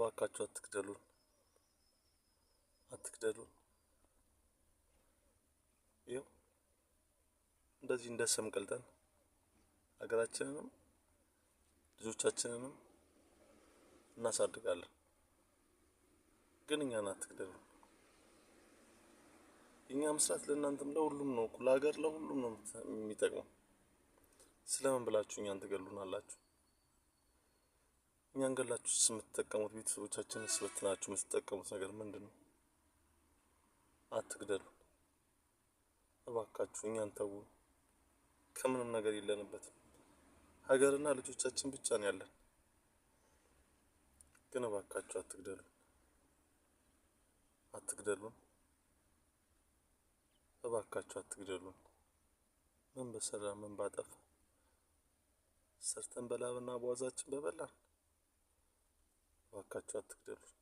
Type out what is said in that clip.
እባካችሁ አትግደሉን፣ አትግደሉን። ይኸው እንደዚህ እንደ ሰም ቀልጠን ሀገራችንንም ልጆቻችንንም እናሳድጋለን። ግን እኛን አትግደሉን። የእኛ መስራት ለእናንተም ለሁሉም ነው፣ ለሀገር ለሁሉም ነው የሚጠቅመው። ስለምን ብላችሁ እኛን ትገሉናላችሁ? እኛን ገላችሁስ የምትጠቀሙት ቤተሰቦቻችንስ በትናችሁ የምትጠቀሙት ነገር ምንድን ነው? አትግደሉን እባካችሁ፣ እኛን ተዉን። ከምንም ነገር የለንበትም። ሀገርና ልጆቻችን ብቻ ነው ያለን። ግን እባካችሁ አትግደሉን፣ አትግደሉን፣ እባካችሁ አትግደሉን። ምን በሰራ ምን ባጠፋ ሰርተን በላብና በዋዛችን በበላን። እባካችሁ አትግደሉን።